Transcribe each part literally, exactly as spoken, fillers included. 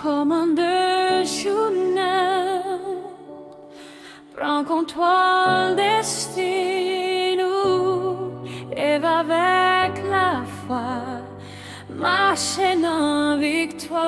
Kòmande jounen, pran kontwòl desten nou, leve avèk lafwa, mache nan viktwa.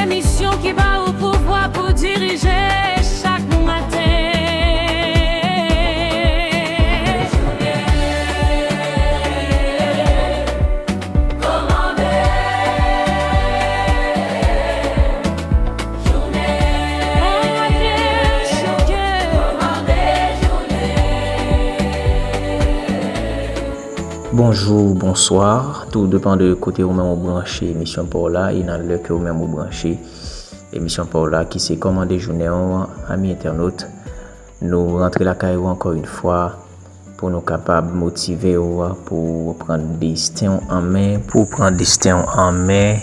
Emisyon ki ba ou pouvwa pou dirije chak maten. Bonjou, bonswa, tou depan de kote ou menm ou branche emisyon pa w la e nan lè ke ou menm ou branche emisyon pa w la ki se Kòmande Jounen w, ami entènot. Nou rantre lakay ou ankò yon fwa pou nou kapab motive w pou w pran desten w an men, pou w pran desten w an men,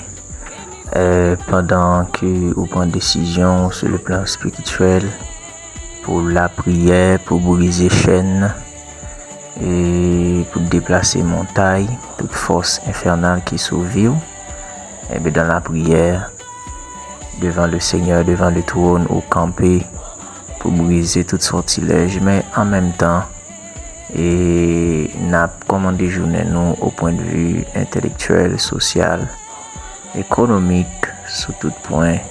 eh, pandan ke ou pran desizyon sou le plan espirityèl, pou lapriyè, pou brize chèn, e pou deplase montay, tout fòs enfènal ki sou vi w. Ebyen, dan lapriyè, devan le Senyè, devan le twòn, ou kanpe pou brize tout sòtilèj, men an menm tan, e n ap kòmande jounen nou o pwendvi entèlektyèl, sosyal, ekonomik, sou tout pwen,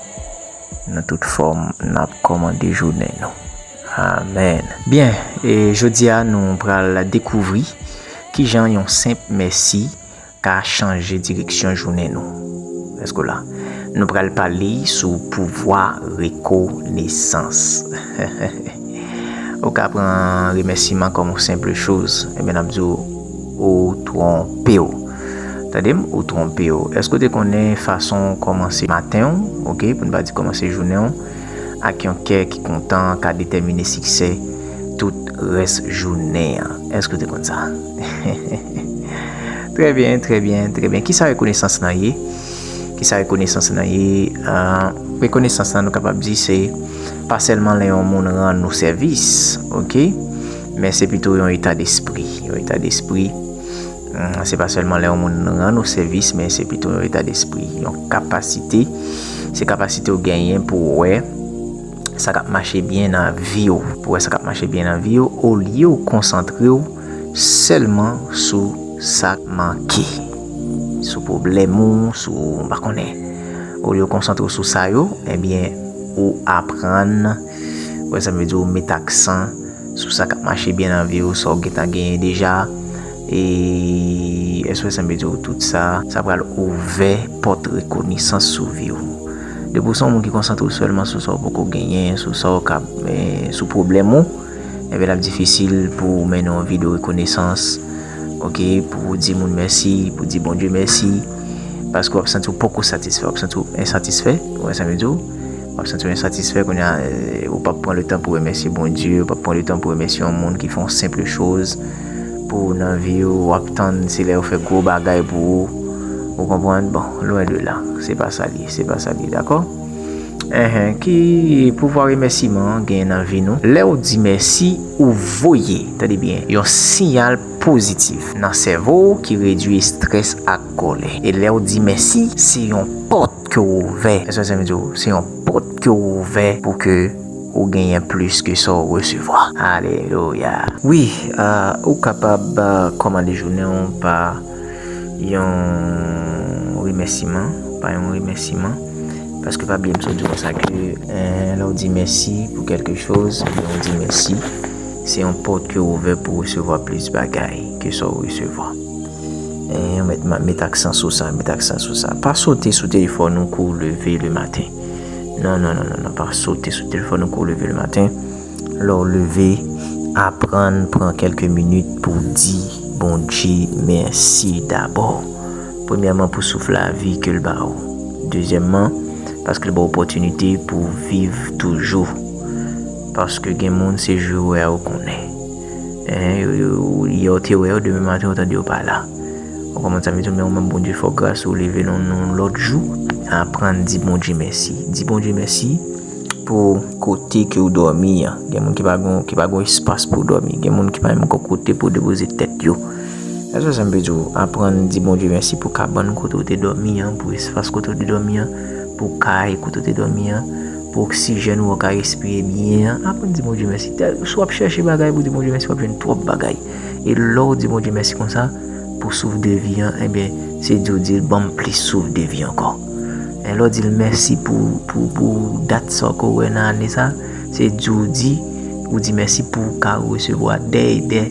nan tout fòm, n ap kòmande jounen nou. Amèn. Byen, e jodi a, nou pral dekouvri kijan yon senp mèsi ka chanje direksyon jounen nou. Èske w la? Nou pral pale sou pouvwa rekonesans. Ou ka pran remèsiman kòm yon senp choz. Ebyen, n ap di w, ou twonpe w. Tande m, ou twonpe w. Èske w te konnen fason w kòmanse maten w, oke, pou n pa di kòmanse jounen w, ak yon kè ki kontan ka detèmine siksè tout rès jounen an? Èske w te konn sa? Trè byen, trè byen, trè byen. Kisa rekonesans lan ye? Kisa rekonesans lan ye? Ah, rekonesans lan, nou kapab di, se pa sèlman lè yon moun rann ou sèvis, oke? Men se pito yon eta despri. Yon eta despri. Hmm, se pa sèlman lè yon moun rann ou sèvis, men se pito yon eta despri, yon kapasite. Se kapasite w genyen pou w wè sa k ap mache byen nan vi w, pou w wè sa k ap mache byen nan vi w, olye w konsantre w sèlman sou sa k manke, sou pwoblèm ou, sou, m pa konnen. Olye w konsantre w sou sa yo, ebyen, ou aprann, ou wè sa m vle di, ou met aksan sou sa k ap mache byen nan vi w, sa w gentan genyen deja. E èske w wè sa m vle di w, tout sa, sa pral ouvè pòt rekonesans sou vi w. Depi w se yon moun ki konsantre w sèlman sou sa w poko genyen, sou sa w ka, eh, sou pwoblèm ou, ebyen, l ap difisil pou w mennen yon vi de rekonesans, oke, pou w di moun mèsi, pou w di Bondye mèsi, paske w ap santi w poko satisfè, w ap santi w ensatisfè, ou wè sa m vle di w? W ap santi w ensatisfè, kounye a, eh, ou p ap pran letan pou remèsye Bondye, ou p ap pran letan pou remèsye yon moun ki fè yon senp choz pou ou nan vi w, w ap tann se lè yo fè gwo bagay pou ou, ou konprann? Bon, lwen de la, se pa sa l ye, se pa sa l ye, dakò? Enhen, ki pouvwa remèsiman an genyen nan vi nou? Lè w di mèsi, ou voye, tande byen, yon siyal pozitif nan sèvo w ki redui estrès ak kòlè. E lè w di mèsi, se yon pòt ke w ouvè. Èske sa vle di w, se yon pòt ke w ouvè pou ke ou genyen plis ke sa w resevwa. Alelouya. Wi, ah, ou kapab, ah, kòmande jounen w pa yon remèsiman, pa yon remèsiman. Paske pa bliye m sot di w konsa ke, eh, lè w di mèsi pou kèlke choz, lè w di mèsi, se yon pòt ke w ouvè pou w resevwa plis bagay ke sa w resevwa. Eh, met, ma- met aksan sou sa, met aksan sou sa. Pa sote sou telefòn ou kou w leve le maten. Non, non, non, non, non, pa sote sou telefòn ou kou w leve le maten. Lè w leve, aprann pran kèlke minit pou w di Bondye mèsi dabò. Premyèman, pou souf lavi ke l ba ou. Dezyèmman, paske l ba w opòtinite pou w viv toujou. Paske gen moun, se je w wè a ou konnen. Enhen, yo, yo, yè w te wè yo, demen maten ou tande yo pa la. Ou konprann sa m vle di w, men ou menm Bondye fè w gras, ou leve nan yon lòt jou. Aprann di Bondye mèsi. Di Bondye mèsi pou kote ke w dòmi an. Gen moun ki pa gon, ki pa gon espas pou dòmi. Gen moun ki pa menm gon kote pou depoze tèt yo. Èske sa m vle di w, aprann di Bondye mèsi pou kabann kote w te dòmi an, pou espas kote w te dòmi an, pou kay kote w te dòmi an, pou oksijèn ou ka respire byen an. Aprann di Bondye mèsi. Tèl, si w ap chèche bagay pou di Bondye mèsi, w ap jwenn twòp bagay. E lè w di Bondye mèsi konsa, pou souf de vi an, ebyen, se di w di l, "Ban m plis souf de vi ankò." E lè w di l mèsi pou, pou, pou dat sa ke w wè nan ane sa, se di w di, ou di mèsi pou w ka resevwa dèyè dè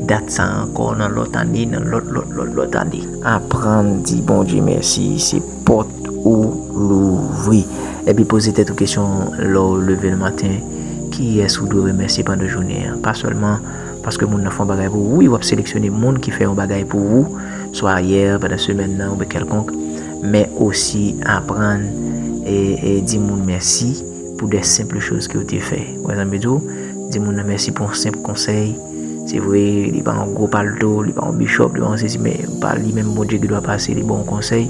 dat sa ankò nan lòt ane, nan lòt, lòt, lòt, lòt ane. Aprann di Bondye mèsi, se pòt ou louvri. Epi poze tèt ou kesyon lè w leve le maten, kiyès ou dwe remèsye pandan jounen an? Pa sèlman paske moun nan fè yon bagay pou ou. Wi, w ap seleksyone moun ki fè yon bagay pou ou, swa yè, pandan semèn nan, oubyen kèlkonk, men osi aprann e, e di moun mèsi pou de senp choz ke w te fè. Ou wè sa m vle di w? Di moun nan mèsi pou yon senp konsèy. Se vre, li pa yon gwo palto, li pa yon bishop, li pa yon sesi, men pa li menm Bondye ki dwa pase, li ba w yon konsèy.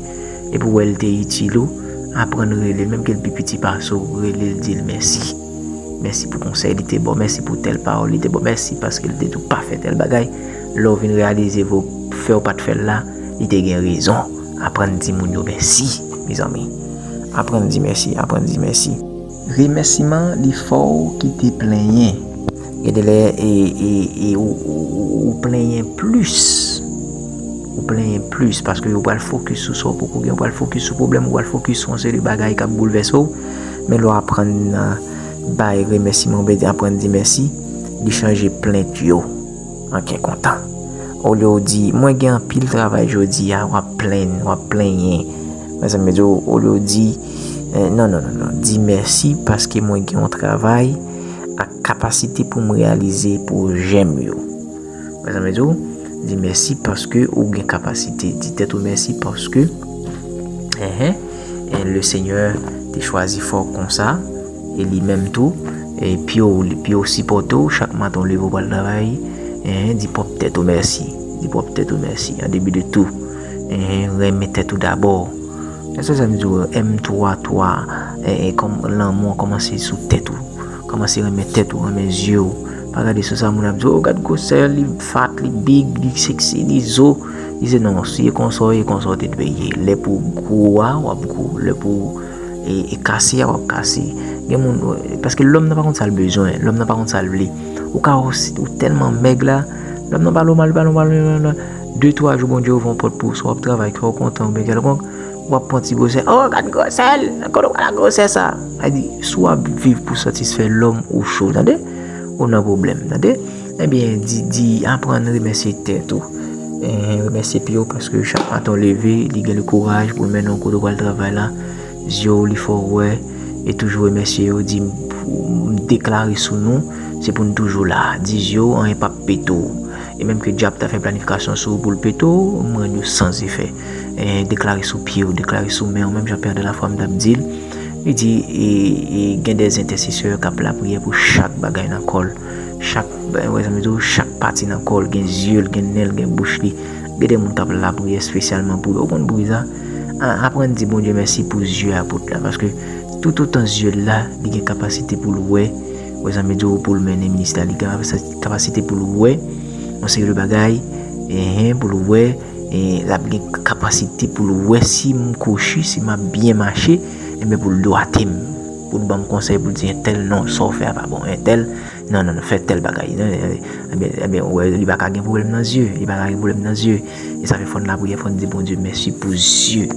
Epi w wè l te itil ou, aprann rele l, menm ke l pi piti pase w, rele l, di l mèsi. Mèsi pou konsèy li te ba w, mèsi pou tèl pawòl li te ba w, mèsi paske li te di w pa fè tèl bagay. Lè w vin reyalize, vo fè w pa t fè l la, li te gen rezon. Aprann di moun yo mèsi, mezanmi. Aprann di mèsi, aprann di mèsi. Remèsiman, li fè w kite plenyen. Gen de lè, e, e, e, ou, ou, ou, ou plenyen plis. Ou plenyen plis, paske ou pral fokis sou sa w poko gen, ou pral fokis sou pwoblèm, ou pral fokis sou yon seri de bagay k ap boulvèse w. Men lè w aprann, a, bay remèsiman, oubyen aprann di mèsi, li chanje plent yo an kè kontan. Olye w di, "Mwen gen anpil travay jodi a," w ap plenn, w ap plenyen. Mezanmi, di w, olye w di, eh, non, non, non, non, di mèsi paske mwen gen yon travay ak kapasite pou m reyalize pwojè m yo. Mezanmi, di w, di mèsi paske ou gen kapasite. Di tèt ou mèsi paske, enhen, e le Senyè te chwazi fè w konsa, e li menm tou, e pye w, pye w sipòte w, chak maten w leve w pral travay, enhen, di pwòp tèt ou mèsi. Di pwòp tèt ou mèsi, an debi de tou. Enhen, renmen tèt ou dabò. Èske sa m di w, M twa twa, e, e, kòm lanmou an kòmanse sou tèt ou. Kòmanse renmen tèt ou, renmen zye w. Pa gade sou sa moun ap di, "Oh, gad gwosè l, li fat, li big, li seksi, li zo." Li se non, si e konsa w ye, konsa w te dwe ye. Lè pou gwo a, w ap gwo. Lè pou, e, e kase a, w ap kase. Gen moun, paske lòm nan pa konn sa l bezwen, lòm nan pa konn sa l vle. Ou ka wè w si, ou tèlman mèg la, lòm nan pale w mal, pale w mal, pale w mal. De, twa jou, Bondye ouvè yon pòt pou ou, swa w ap travay, kè w kontan, oubyen kèlkonk, w ap pran ti gwosè. "Oh, gad gwosè l! Kote w pran gwosè sa?" Sa vle di, si w ap viv pou satisfè lòm ou cho, tande? Ou nan pwoblèm, tande? Ebyen, di, di, aprann remèsye tèt ou. Enhen, remèsye pye w paske chak maten w leve, li gen le kouraj pou l mennen w kote w pral travay la. Zye w, li fè w wè, e toujou remèsye yo, di, "M, m deklare sou nou, se pou n toujou la." Di zye w, anyen p ap pete w. E menm ke dyab ta fè planifikasyon sou ou pou l pete w, m rann yo san efè. E deklare sou pye w, deklare sou men w, menm jan pè de la fwa m t ap di l. Li di, e, e gen de entèsesè k ap lapriyè pou chak bagay nan kò l. Chak, wè, zanmi, tou, chak pati nan kò l, gen zye l, gen nen l, gen bouch li. Gen de moun k ap lapriyè espesyalman pou yo. Ou konn bri sa? A, aprann di Bondye mèsi pou zye apot la, paske toutotan zye l la, li gen kapasite pou l wè. Wè, zanmi, tou, pou l mennen ministè, li gen kapasite pou l wè yon seri de bagay, enhen, pou l wè, e l ap gen kapasite pou l wè si m kwochi, si m ap byen mache, enben pou l dwate m, pou l ban m konsèy, pou l di, "Entèl, non, sa w fè a pa bon, entèl, non, non, non, fè tèl bagay." Non, enben, enben, ou wè, li pa ka gen pwoblèm nan zye, li pa ka gen pwoblèm nan zye. E sa fè fò n lapriyè, fò n di Bondye mèsi pou zye.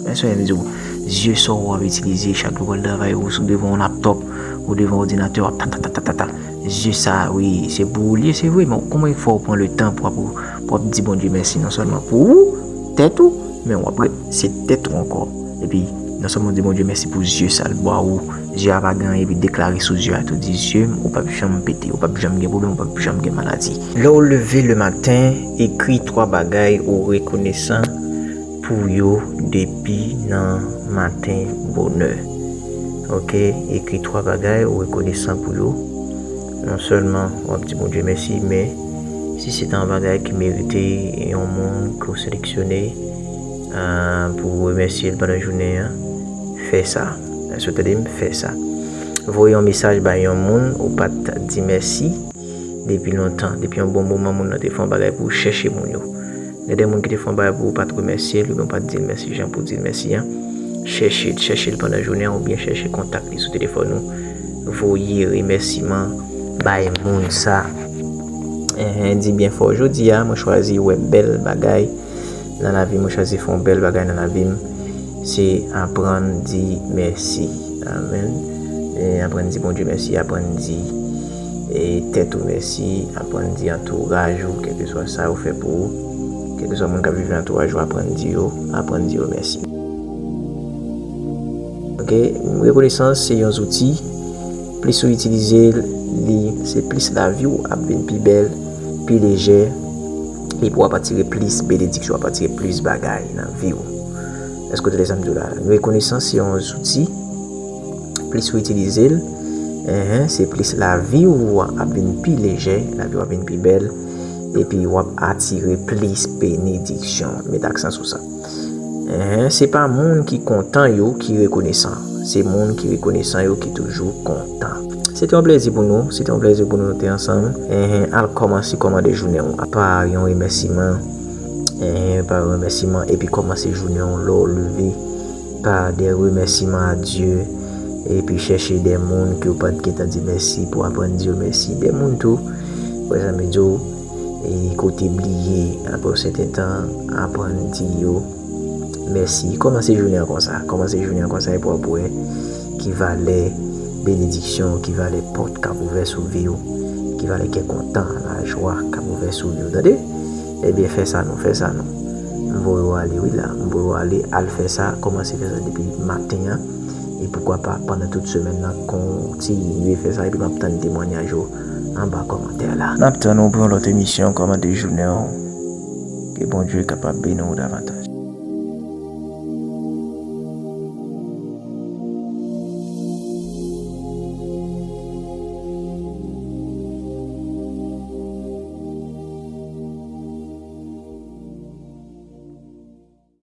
Men sa m di w, zye sa w ap itilize chak jou w al travay, ou sou devan yon laptòp, ou devan òdinatè, w ap ta, ta, ta, ta, ta, ta. Zye sa, wi, se pou ou l ye, se vre, men kòman fò w pran le tan pou w ap, pou w ap di Bondye mèsi non sèlman pou ou, tèt ou, men w ap remèsye tèt ou ankò. Epi, non sèlman w di Bondye mèsi pou zye sa l ba ou, zye a pa gen anyen, epi deklare sou zye a tou, di, "Zye m, ou p ap janm pete, ou p ap janm gen pwoblèm, ou p ap janm gen maladi." Lè w leve le maten, ekri twa bagay ou rekonesan pou yo depi nan maten bonè. Oke, ekri twa bagay ou rekonesan pou yo. Non sèlman w ap di Bondye mèsi, men Si se te yon bagay ki merite yon moun ke w seleksyone, ah, pou w remèsye l pandan jounen an, fè sa. Èske w tande m? Fè sa. Voye yon mesaj bay yon moun ou pa t di mèsi depi lontan, depi yon bon moman moun nan te fè yon bagay pou ou, chèche moun yo. Gen de moun ki te fè yon bagay pou ou, ou pa t remèsye l, oubyen ou pa t di l mèsi jan pou w di l mèsi an. Chèche l, chèche l pandan jounen an, oubyen chèche kontak li sou telefòn ou. Voye remèsiman bay moun sa. Enhen, di byen fò, jodi a, mwen chwazi wè bèl bagay nan lavi m, mwen chwazi fè yon bèl bagay nan lavi m. Se aprann di mèsi. Amèn. E aprann di Bondye mèsi, aprann di, e, tèt ou mèsi, aprann di antouraj ou, kèlkeswa sa yo fè pou ou, kèlkeswa moun k ap viv nan antouraj ou, aprann di yo, aprann di yo mèsi. Ok, rekonesans se yon zouti. Plis ou itilize l, li, se plis lavi w ap vin pi bèl, pi lejè, epi w ap atire plis benediksyon, w ap atire plis bagay nan vi w. Èske w tande sa m di w la? Rekonesans se yon zouti. Plis ou itilize l, enhen, se plis lavi w ap vin pi lejè, lavi w ap vin pi bèl, epi w ap atire plis benediksyon. Met aksan sou sa. Enhen, se pa moun ki kontan yo ki rekonesan. Se moun ki rekonesan yo ki toujou kontan. Se te yon plezi pou nou, se te yon plezi pou nou te ansanm. Enhen, al kòmanse kòmande jounen w pa yon remèsiman. Enhen, pa yon remèsiman, epi kòmanse jounen w lè w leve pa de remèsiman a Dye, epi chèche de moun ke w pa t gentan di mèsi pou aprann di yo mèsi. De moun tou, frè Jean Medio, e kote bliye, apre yon sèten tan, aprann di yo mèsi. Kòmanse jounen an konsa. Kòmanse jounen an konsa, epi w ap wè ki valè benediksyon, ki valè pòt k ap ouvè sou vi w, ki valè kè kontan, lajwa k ap ouvè sou vi w. Tande? Ebyen, fè sa non, fè sa non. M voye w ale, wi, la. M voye w ale, al fè sa, kòmanse fè sa depi maten an. E poukwa pa, pandan tout semèn nan, kontinye fè sa, epi m ap tann temwanyaj ou anba kòmantè la. N ap tann ou pou yon lòt emisyon, kòmante jounen w. Ke Bondye kapab beni w davantaj.